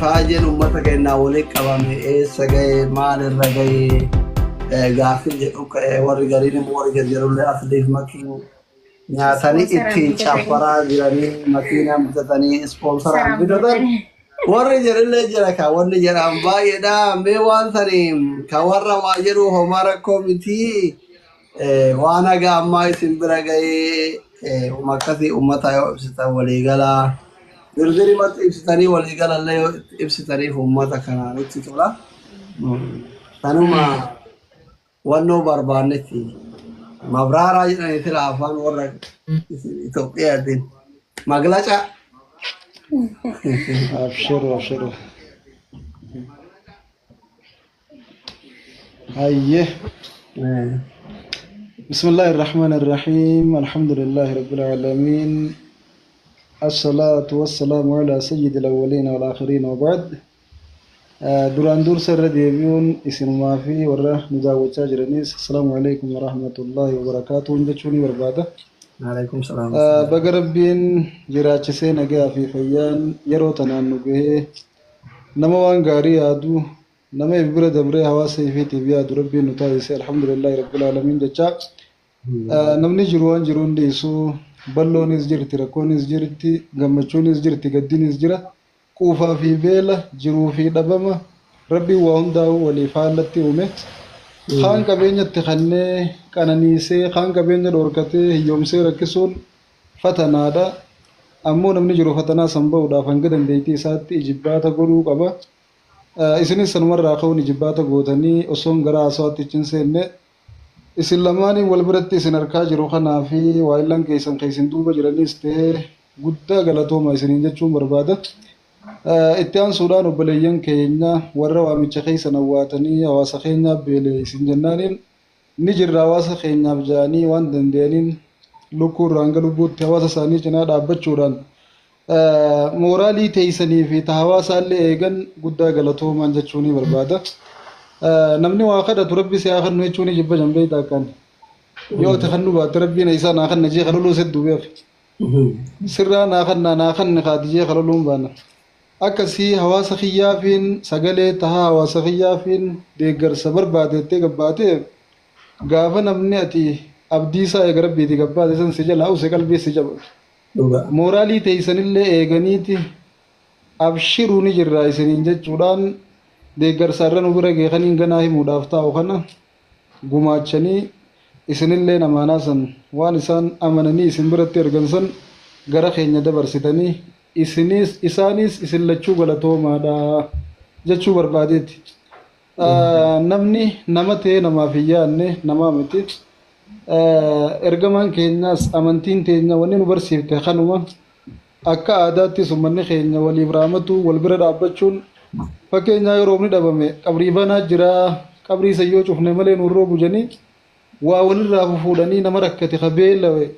Faajeen uummata keenyaa walitti qabame eessa ga'e, maal irra ga'e gaaffii jedhu ka'e. Warri gariin immoo warri jarjarullee asliif makii nyaatanii Ispoonsaran ittiin bitatanii. caffaraa jiranii, makiinaan bitatanii, ispoonsaraan Saraan bitatan bitatanii. warri jedhillee jira. Ka wanni jedhan baay'eedha. Mee waan sanii ka warra waa jedhu homaa rakkoo miti. Waan haga ammaa isin bira ga'ee akkasii uummata yoo ibsitan, waliigalaa dirdirimatti ibsitanii, waliigalallee yoo ibsitaniif uummata kanaa nutti tola. Kanuma wannoo barbaannetti mabraaraa jedhanii sila afaan warra Itoophiyaatiin maglaca. Abshiru, abshiru. Hayyee. بسم الله الرحمن الرحيم، الحمد لله رب العالمين، الصلاة والسلام على سيد الأولين والآخرين، وبعد. Duraan dursa irra deebi'uun isinumaa fi warra nu daawwachaa jiranis assalaamu alaikum warahmatullaahi wabarakaatuun jechuu ni barbaada. Alaikum salaam. Baga Rabbiin jiraachisee nagaa fi fayyaan yeroo tanaan nu gahee. Nama waan gaarii yaadu, nama if bira dabree hawaasa ifiitiif yaadu Rabbiin nu taasise, alhamdulillaahi rabbil aalamiin jechaa. Namni jiru waan jiru hundi isuu balloonis jirti, rakkoonis jirti, gammachuunis jirti, gaddinis jira. Quufaa fi beela, jiruu fi dhabama, Rabbiin waa hundaa'uu waliif haalatti uume. Kaan qabeenyatti kannee qananiisee, kaan qabeenya dhoorkatee hiyyoomsee rakkisuun fatanaadha. Ammoo namni jiru fatanaa san ba'uudhaaf hanga dandeettii isaatti ijibbaata godhuu qaba. Isinis sanumarraa ka'uun ijibbaata gootanii, osoon gara haasawaatti hin seenne, isin lamaaniin wal biratti isin harkaa jiru kanaa fi waayillan keessan kan isin duuba jiranis ta'ee guddaa galatooma isiniin jechuun barbaada. Itti aansuudhaan obboleeyyan keenya warra waamicha keessan awwaatanii hawaasa keenyaaf beele isin jennaaniin ni jirra hawaasa keenyaaf ja'anii waan danda'aniin lukkuu irraa hanga lubbuutti hawaasa isaanii cinaa dhaabbachuudhaan mooraalii teessanii fi ta hawaasaallee eegan guddaa galatoomaan jechuu ni barbaada. Namni waa kadhatu Rabbi si haa kennu jechuun ni jibba jambeeyta akkaan. Yoo ati kennu baatte Rabbiin isaa naa kenna jee kaloluu sedduu beek. Sirraa naa kennaa naa kenni kaati jee kaloluun baana. Akkasii hawaasa kiyyaafiin sagalee tahaa, hawaasa kiyyaafiin deeggarsa barbaadeettee gabbaatee, gaafa namni ati abdiisaa eega Rabbiitii gabbaate san si jalaa use qalbii si jaba. Mooraalii teessanillee eeganiiti abshiruu ni jirraa isiniin jechuudhaan deeggarsa irra nu bira geekaniin ganaa himuudhaaf taa'u kana gumaachanii, isinillee amaanaa san waan isaan amananii isin biratti ergan san gara keenya dabarsitanii, isinis isaanis isin lachuu galatoomaadha jechuu barbaadeeti. Namni nama ta'ee namaaf hin yaadne namaa miti. Ergamaan keenyaas amantiin teenya wanni nu barsiifte kanuma. Akka aadaattis uummanni keenya waliif raamatu, wal bira dhaabbachuun, fakkeenyaa yoo roobni dhabame qabrii banaa jira, qabrii san yoo cufne malee nuun roobu jedhanii waa walirraa fufuudhanii nama rakkate ka beelawe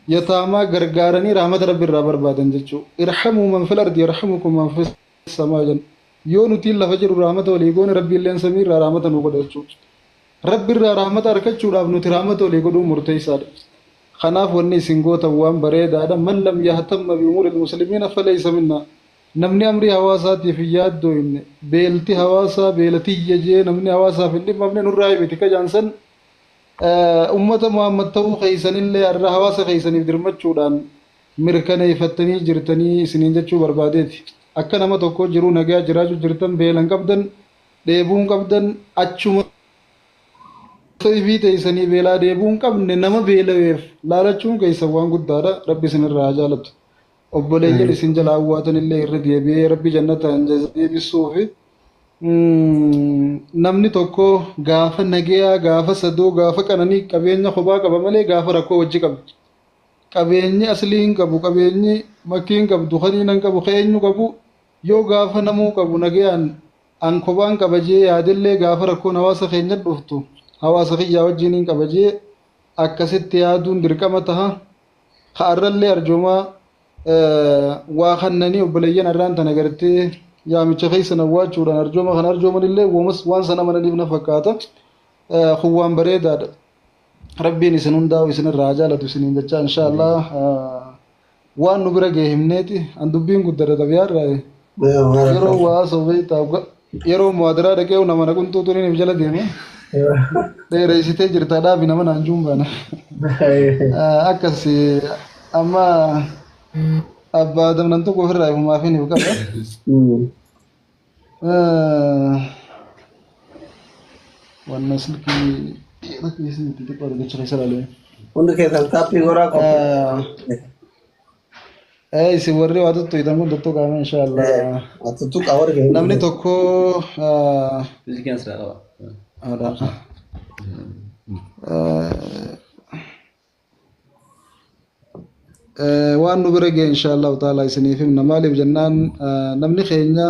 yataamaa gargaaranii rahmata Rabbi irraa barbaadan jechuudha. Irhamuu man fil ardi yarhamukum man fis samaa jedhan. Yoo nutiin lafa jiru rahmata walii goone, Rabbi illeen samii irraa rahmata nu godha jechuudha. Rabbi irraa rahmata argachuudhaaf nuti rahmata walii godhuun murteessaadha. Kanaaf wanni isin gootan waan bareedaadha. Man lam yahtamma bi umuuri muslimiina falaysa minna. Namni amrii hawaasaatiif hin yaaddooyne, beelti hawaasaa beela tiyya jee namni hawaasaaf hin dhimmamne nurraa himiti kajaansan ummata Muhammad ta'uu keessanillee har'a hawaasa keessaniif dirmachuudhaan mirkaneeffattanii jirtanii isiniin jechuu barbaadeeti. Akka nama tokko jiruu nagaa jiraachuu jirtan, beela hin qabdan, dheebuu hin qabdan, achuma ifii teessanii beelaa dheebuu hin qabne nama beelaweef laalachuun keessan waan guddaadha. Rabbi isinirraa haa jaalatu. Obboleeyyan isin jala awwaatan illee irra deebi'ee Rabbi jannataan deebisuufi. Namni tokko gaafa nagayaa, gaafa sadoo, gaafa qananii qabeenya kophaa qaba malee gaafa rakkoo wajji qaba. Qabeenyi aslii hin qabu, qabeenyi makkii hin qabdu, kaniin hin qabu, ka eenyu qabu, yoo gaafa namuu qabu nagayaan an kophaan qaba jee yaadellee, gaafa rakkoon hawaasa keenya dhuftu hawaasa kiyyaa wajjin hin qaba jee akkasitti yaaduun dirqama taha. Ka arrallee arjoomaa waa kannanii obboleeyyan arraan tana gartee yaamicha keessan awwaachuudhaan arjooma kana arjoomanillee womas waan san amananiif na fakkaata. Kun waan bareedaadha. Rabbiin isin hundaa'u isinirraa haa jaalatu isiniin jechaa, inshaallah waan nu bira ga'e himneeti an dubbiin guddata xabiyaarraa. Yeroo waa haasa'u beektaa yeroo muwaadaraa dhaqee nama naquntuu tuniin if jala deeme. Dheereessitee jirta dhaabi nama naan juun baana. Akkas amma abbaa damnan tokko ofirraa ifumaaf hin qaba. Wanna silkii rakkoo isin itti xiqqoo argachuu keessa ilaalee. Hundi keessan taappii goraa qophii. Isin warri waa tuttuqxan kun tuttuqaame inshaallah. Tuttuqa warri. Namni tokko Fiizikaan silaa qaba. Haadha. Waan nu bira ga'e inshaallahu ta'ala isiniif himna. Maaliif jennaan namni keenya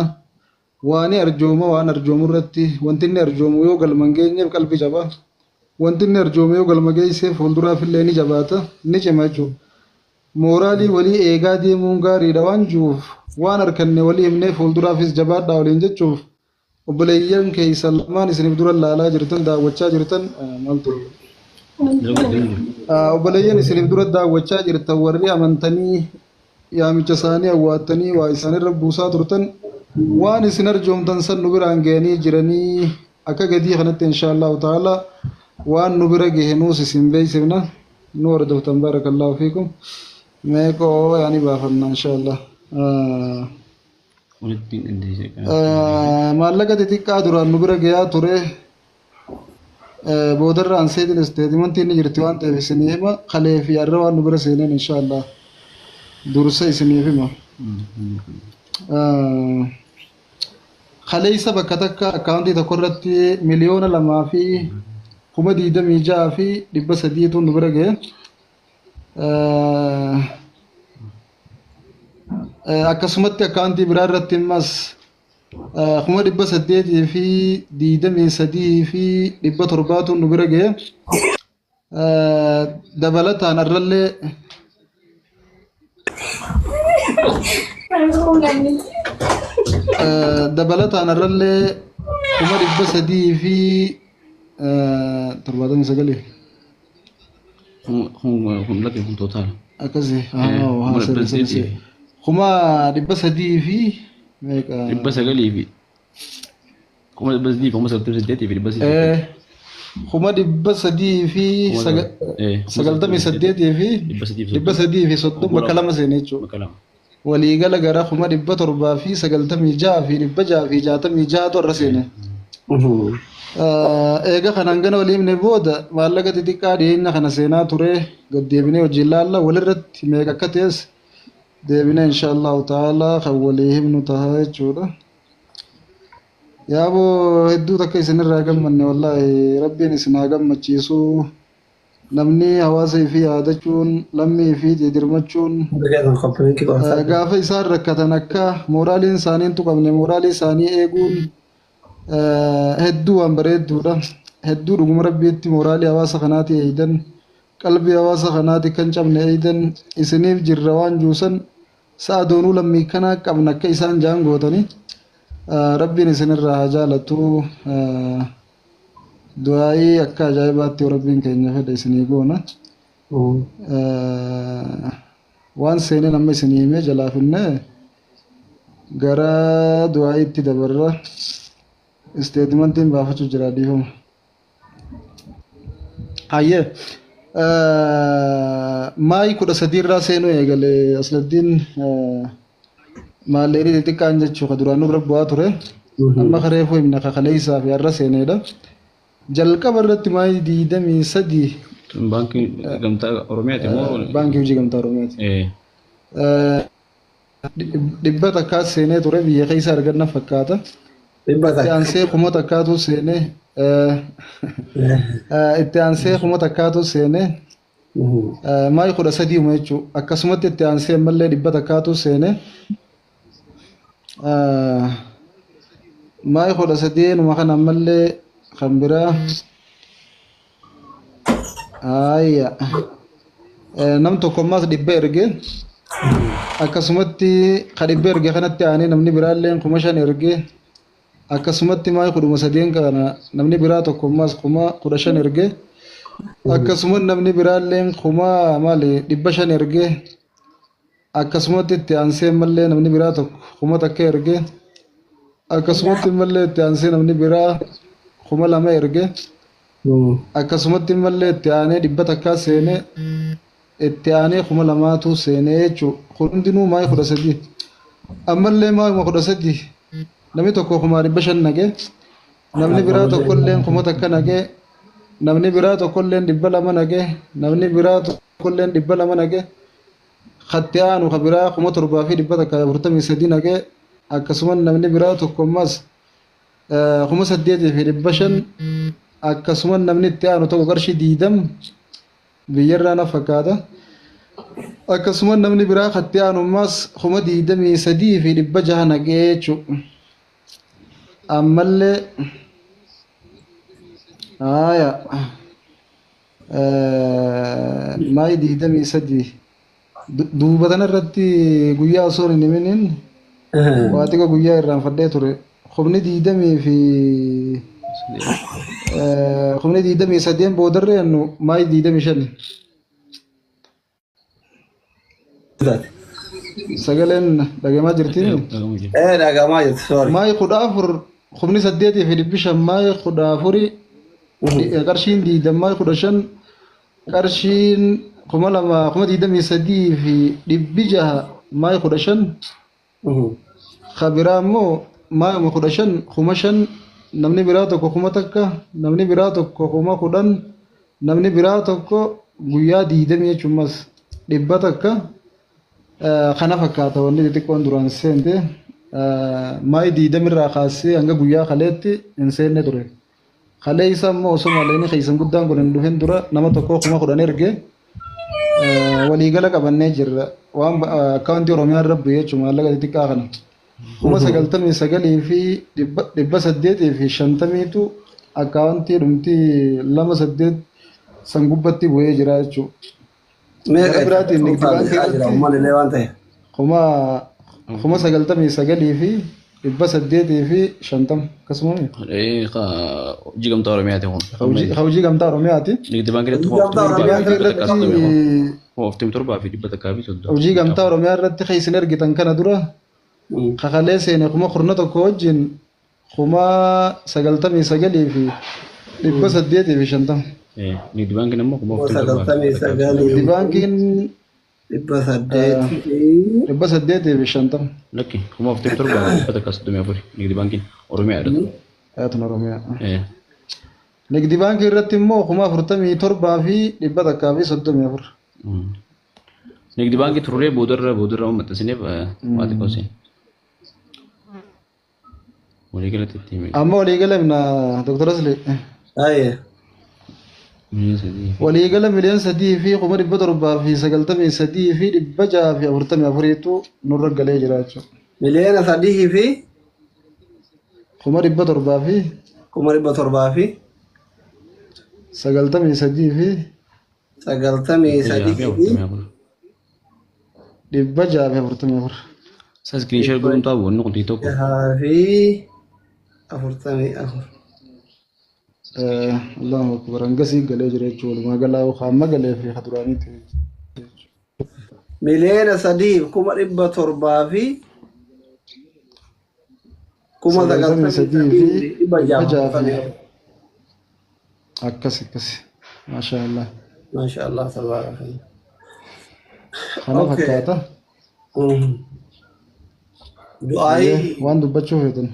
waan arjooma waan arjoomu irratti wanti inni arjoomu yoo galma hin geenyeef qalbii jaba. Wanti inni arjoomu yoo galma geesseef fuulduraaf illee ni jabaata ni cima jechuudha. Mooraalii walii eegaa deemuun gaariidha waan jiruuf waan harkanne walii himnee fuulduraafis jabaadhaa waliin jechuuf obboleeyyan keessan lamaan isiniif dura laalaa jirtan daawwachaa jirtan maaltu obboleeyyan isiniif dura daawwachaa jirtan warri amantanii yaamicha isaanii awwaattanii waa isaanirra buusaa turtan waan isin arjoomtan san nu biraan ga'anii jiranii akka gadii kanatti inshaallahu ta'ala waan nu bira gahe nuus isin beeksifna nu hordoftan barakallahu fiikum meeqoo yaani baafanna inshaallah. Walitti qindeessee. Maallaqa xixiqqaa duraan nu bira gahaa ture boodarraan seetiin isteetimantii inni jirti waan ta'eef isinii hima kalee fi har'a waan nu bira seeneen inshaallah dursa isiniif hima. Kaleessa bakka takka akkaawuntii tokko irratti 2,026,300tu nu bira gahe. Akkasumatti akkaawuntii biraa irratti immas 823,700tu nu bira gahe. Dabalataan arrallee dabalataan arrallee 379 Kun lakkee kun tootaala. Akkasi 800. 300 fi meeqa? 900 fi 398,300. 398,330 bakka lama seene jechuudha. Bakka lama. Waliigala gara 796,666tu irra seene. Eega kanaan gana walii himne booda maallaqa xixiqqaa dhiyeenya kana seenaa ture gaddeebinee hojii laalla walirratti meeqa akka ta'es deebinee inshaallahu ta'ala kan walii himnu ta'a jechuudha. Yaaboo hedduu takka isinirraa gammanne wallaahi rabbiin isin haa gammachiisu. Namni hawaasa fi yaadachuun lammii fi dirmachuun gaafa isaan rakkatan akka mooraaliin isaanii hin tuqamne mooraalii isaanii eeguun hedduu waan bareedduudha. Hedduu dhuguma rabbiitti mooraalii hawaasa kanaati eeydan qalbii hawaasa kanaati kan cabne eeydan isiniif jirra waan juusan sa'a doonuu lammii kanaa qabna akka isaan jaan gootanii rabbiin isinirraa haa jaalatu. Du'aayii akka ajaa'ibaatti yoo rabbiin keenya fedhe isinii goona. Waan seeneen amma isinii himee jalaa finnee gara du'aayiitti dabarra. Isteetimantiin baafachuu jira dhiifama. Hayyee maayi 13 irraa seenuu eegale Asladdiin maallaqni xixiqqaan jechuu ka duraan nurra bu'aa ture. Amma kareefuu himna ka kaleessaa fi har'a seenedha. Jalqaba irratti maayi 23 Baankii Gamtaa Oromiyaati moo? Baankii Hojii Gamtaa Oromiyaati. 100 seenee ture biyya keessa arganna fakkaata. Dhibba Itti takka. aansee 1000tu seenee itti aansee 1000tu seenee maayi 13 jechuudha. Akkasumatti itti aansee ammallee 100tu seenee maayi 13 numa kana ammallee kan biraa ayya nam tokko ammaas 100 erge akkasumatti ka 100 erge kanatti aanee namni biraallee 5,000 erge akkasumatti maayi 13 kana namni biraa tokko ammaas 15,000 erge akkasuma namni biraallee kuma maali 500 erge Akkasumatti itti aansee ammallee namni biraa tokko 1000 erge. Akkasumatti ammallee itti aansee namni biraa 2000 erge. Akkasumatti ammallee itti aanee 100 seenee itti aanee 2000 seenee jechuudha. Kun hundinuu maayii 13. Ammallee maayuma 13 namni tokko 500 naqee, namni biraa tokkollee 1000 naqee, namni biraa tokkollee 200 naqee, namni biraa tokkollee 200 naqee, katti aanu ka biraa 7143 naqee, akkasuma namni biraa tokko ammas 8500, akkasuma namni itti aanu tokko qarshii 20 biyyarraa na fakkaata. Akkasuma namni biraa katti aanu ammas 23,600 naqee jechuudha. Ammallee haaya maayii 23 duuba tanarratti guyyaa osoo hin himiniin waa xiqqoo guyyaa irraanfadhee ture. Kumni diidamii fi kumni 23 boodarree nu maayii 25. Sagaleen dhagamaa jirtii? Dhagamaa jirti, sorry. Maayii 14 kumni 8 fi 500 maayii 14, qarshiin 20 maayii 15, qarshiin 2000 23,600 maayii 15, kabiraa immoo maayuma 15 5000, namni biraa tokko 1000, namni biraa tokko 10,000, namni biraa tokko guyyaa 20 jechuun 100. Kana fakkaata wanni xixiqqoon duraan seente. Maayii 20 irraa kaasee hanga guyyaa kaleetti hin seenne ture. Kalee isa immoo osoo maalleen keessan guddaan kun hin dhufin dura nama tokko 10,000 erge. Waliigala qabannee jirra. Waan akkaawuntii Oromiyaa irra bu'ee jechuudha maallaqa xixiqqaa kana. 99,850tu akkaawuntii dhumtii 28 san gubbatti bu'ee jira jechuudha. Meeqa Gara biraatiin nigdi baankii jira irratti uummanni illee waan ta'e. 99,850 akkasuma. Hojii gamtaa Oromiyaati kun. Hojii gamtaa Oromiyaati. Nigdi baankii irratti Hojii gamtaa Nigdi baankii irratti 47,130. Hojii gamtaa Oromiyaa irratti kan isin ergitan kana dura kakalee seene 11,000 wajjin 99,850. Nigdi baankiin immoo kuma kuma afurtamii sagaltamii torbaa fi dhibba takkaa fi sagalii Nigdi baankiin 800 fi 850. Lakki, 47,134 nigdi baankiin Oromiyaa irratti. Ayatun Oromiyaa. Nigdi baankii irratti immoo 47,134. Nigdi baankii turree boodarra maxxansineef waa xiqqoo seen. Waliigalatti itti hime. Amma waliigala himna, Dr. Asli. Aye. 3 miliyoona. Waliigala 3,793,644tu nurra galee jira jechuudha. 3 miliyoona fi 700,000 fi 700,000 fi 93 fi 93 fi 44. 644. Isa screenshot godhuun taa'u wanni kun tokko. 644. Allahu akbar, hangasii galee jira jechuudha walumaa galaa hamma galee fi duraaniiti. 3,700,000 fi 93 93 fi dhibba dhibba jaha jaha afurtamii fi afur. Akkas akkas. Maasha Allah. Maasha Allah, tabaarakallah. Kana Okay. fakkaata. Du'aayii Waan dubbachuu feetan.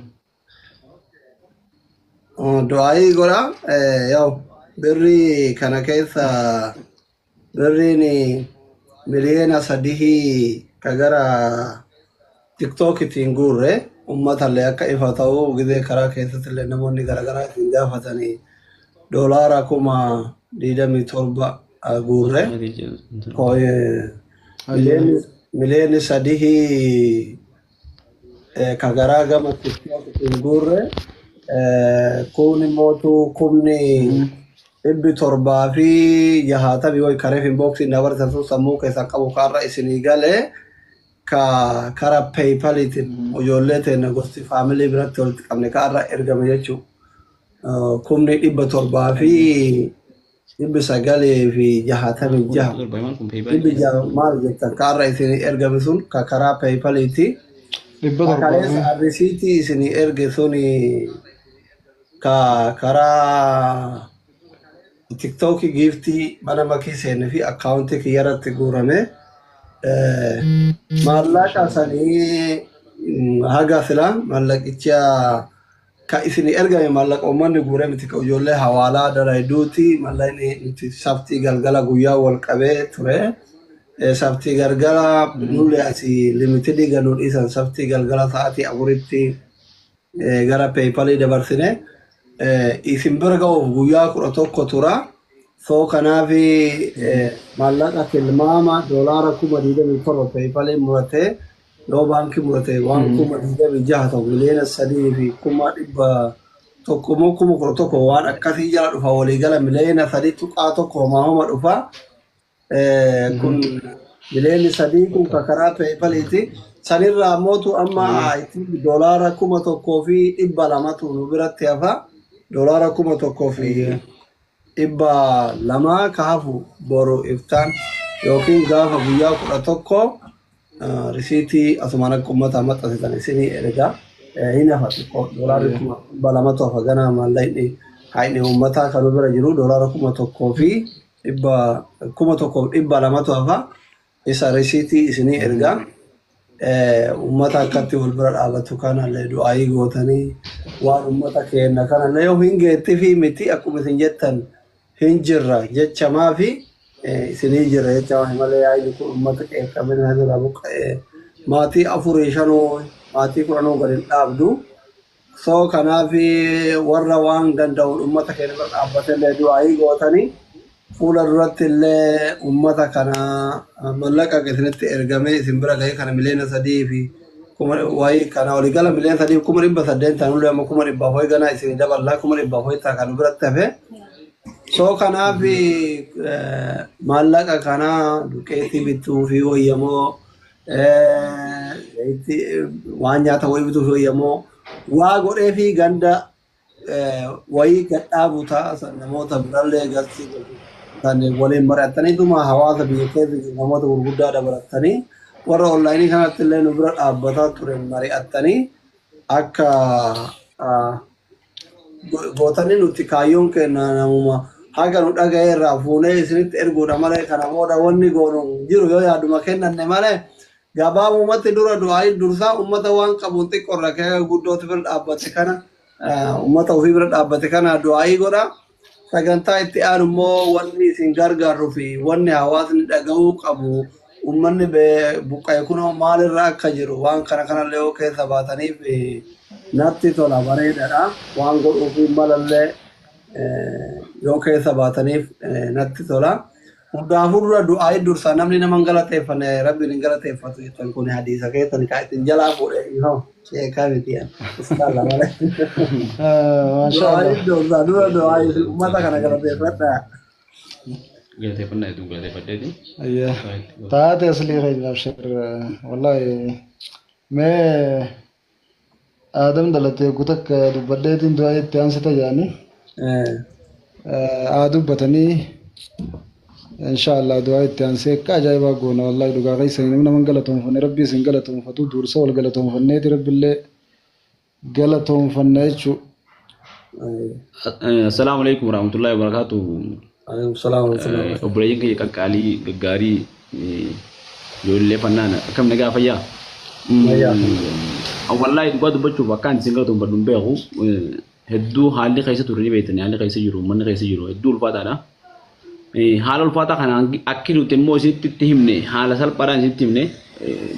Du'aayii godha. Yaw, birrii kana keessa birriin 3 miliyoona ka gara TikTok ittiin guurre uummatallee akka ifa ta'u gizee karaa keessatti illee namoonni garaagaraa ittiin gaafatanii doolaara 27,000 guurre. 3 miliyoona ka garaa gama TikTok ittiin guurre, kun immootu 760,000 way kareef inboxii dabarsan sun sammuu keessaa qabu kaarra isinii galee ka kara PayPaliitiin ijoollee teenya gosti faamilii biratti walitti qabne kaarra ergame jechuudha. 700,000 fi 966. Torba himaan kun Dhibbi PayPal. jaha maal jettan kaarra isin ergame sun ka karaa PayPaliiti. 700 fi Kaleessa risiitii isin erge sun ka karaa TikTokii giiftii mana makii seenne fi akkaawuntii kiyyarratti guurame. Maallaqa sanii haga sila maallaqicha ka isin ergame maallaqa uummanni guure miti ka ijoollee hawaalaa dalayduuti maallaqni nuti saftii galgala guyyaa wal qabee ture. Saftii galgala nullee asii limitidii galuu dhiisan saftii galgala sa'aatii 4tti gara PayPalii dabarsine. Isin bira ga'uuf guyyaa 11 tura. So kanaaf maallaqa tilmaama doolaara 27,000 PayPaliin muratee yoo baankii murate waan 26,000 ta'u 3,100,000 moo 11,000 waan akkasii jala dhufa waliigala 3.1 miliyoona homaa homa dhufa. Kun 3 miliyoona kun ka karaa PayPaliiti. Sanirraa mootu amma doolaara 1,200tu nu biratti hafa. Doolaara 1,200 ka hafu boru iftaan yookiin gaafa guyyaa 11 risiitii asumaan akka uummataa maxxansitan isinii ergaa hin hafa xiqqoo doolaarri 200,000tu hafa ganaa maallaqni haayni uummataa kan nu bira jiru doolaara 1,200tu hafa isa risiitii isinii ergaa. Uummata akkatti wal bira dhaabatu kanallee du'aayii gootanii waan uummata keenya kanallee yoo hin geetti fi miti akkuma isin jettan hin jirra jechamaa fi isinii jirra jechamaa malee yaa'inni kun uummata qeeqamina irraa buqqa'ee maatii afurii shanuu maatii kudhanuu gadi hin dhaabdu. So kanaaf warra waan danda'uun uummata keenya bira dhaabbatellee du'aayii gootanii fuula duratti illee uummata kana mallaqa isinitti ergamee isin bira ga'ee kana 3 miliyoona fi kuma wayii kana waliigala 3,800,000 ta'anullee amma 400,000 ganaa isin daballaa 400,000 ta'a kan biratti hafe. So kanaaf maallaqa kana duqeetii bituu fi wayyamoo waan nyaata wayii bituu fi wayyamoo waa godhee fi ganda wayii gadhaabu ta'a san namoota birallee galchii kan waliin mari'attaniituma hawaasa biyya keessa jiru namoota gurguddaa dabalatanii warra onlaayinii kanatti illee nu bira dhaabbataa ture mari'attanii akka gootanii nuti kaayyoon keenya namuma haga nu dhaga'e irraa fuunee isinitti erguudha malee kana booda wanni goonu hin jiru yoo yaaduma kennanne malee gabaabumatti dura du'aa dursaa ummata waan qabuun xiqqoorra kee guddootti bira dhaabbate kana ummata ofii bira dhaabbate kana du'aayii godha. Sagantaa itti aanu immoo wanni isin gargaarru fi wanni hawaasni dhaga'uu qabu ummanni buqqa'e kunoo maalirra akka jiru waan kana kanallee yoo keessa baataniif natti tola bareedaadha. Waan godhuuf malallee yoo keessa baataniif natti tola. Hundaafuu dura du'aa dursaa namni nama hin galateeffanne rabbiin hin galateeffatu jettan kun hadiisa keessan kaa ittiin jalaa fuudhee yoo sheekaa miti ustaala malee. Maasha Du'aa Allah. dursaa dura du'aa uummata kana galateeffadhaa. Galateeffannaa hedduu galateeffadheeti. Ayya. Taate aslii keenya abshir. Wallahi mee Aadam dhalatee kutakka dubbadheetiin du'aa itti aansita jaanii. Haa dubbatanii insha Allah du'aa itti aansee akka ajaa'ibaa goona wallahi dhugaa keessanii namni nama hin galatoonfanne rabbi isin galatoonfatu dursa wal galatoonfanneeti rabbillee galatoonfanna jechuu. Assalaamu alaikum warahmatullahi wabarakatuh. Alaikum salaam wa rahmatullahi. Obboleeyyan kiyya qaqqaalii gaggaarii ijoollee fannaan akkam nagaa fayyaa? Fayyaa. Wallaahi dhugaa dubbachuuf akkaan isin galatoonfadhu hin beeku. Hedduu haalli keessa turre ni beektani haalli keessa jiru uummanni keessa jiru hedduu ulfaataadha. Haala ulfaataa kana akki nuti immoo isinitti itti himne haala salphaadhaan isinitti himne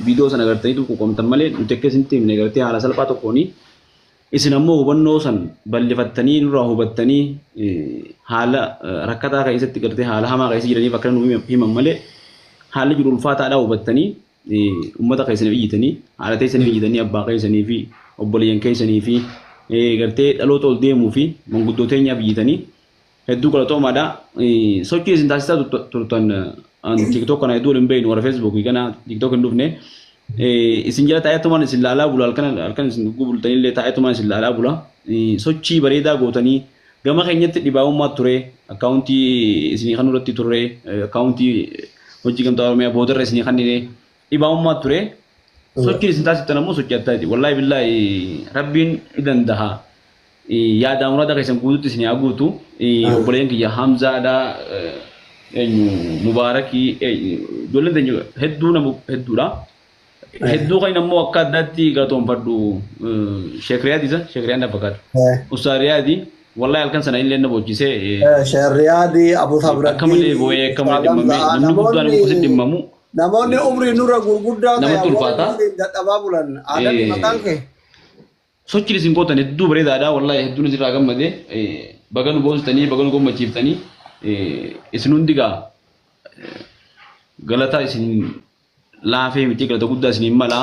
viidiyoo sana agartanii quuqamtan malee nuti akka isinitti himne gartee haala salphaa tokkooni isin ammoo hubannoo san bal'ifattanii nurraa hubattanii haala rakkataa keessatti gartee haala hamaa keessa jiraniif akkana nu himan malee haalli jiru ulfaataadhaa hubattanii uummata keessaniif iyyitanii haala teessaniif iyyitanii abbaa keessanii fi obboleeyyan keessanii fi gartee dhaloota ol deemuu fi manguddoo teenyaaf iyyitanii hedduu galatoomaadha. Sochii isin taasisaa turtan TikTok kana hedduu waliin beeknu warra Facebookii kana TikTok hin dhufne. Isin jala taa'eetumaan isin laalaa bula halkan halkan isin bultanillee taa'eetumaan isin laalaa bula. Sochii bareedaa gootanii gama keenyatti dhibaa'ummaa ture Akkaawuntii isinii kan irratti turre, akkaawuntii hojii gamtaa Oromiyaa boodarra isinii kan dhibaa'ummaa ture. Sochiin isin taasiftan ammoo sochii addaati. Wallaahi billaahi Rabbiin ni danda'a. Yaada muraada keessan guututti isin haa guutu. Obboleeyyan kiyya Hamzaadha, eenyu Mubaarakii, ijoolleen teenya hedduu nama hedduudha. Hedduu kan ammoo akka addaatti galatoonfadhu Sheek Riyaad isa Sheek Riyaad na fakkaata. Ustaaz Riyaadi wallahi halkan sana illee na boochisee. Sheek Riyaadi, Abu Sabraddiin, Akka malee boo'ee akka malee dhimmamee namni guddaan immoo dhimmamu. Namoonni umrii nurra gurguddaa ta'e Namatti ulfaata. dadhabaa bulan. Aadaan maqaan kee. Sochiin isin gootan hedduu bareedaadha. Wallahi hedduun isinirraa gammade. Baga nu boonsitanii, baga nu gammachiiftanii. Isin hundi gaa galata isin laafee miti, galata guddaa isiniin mala.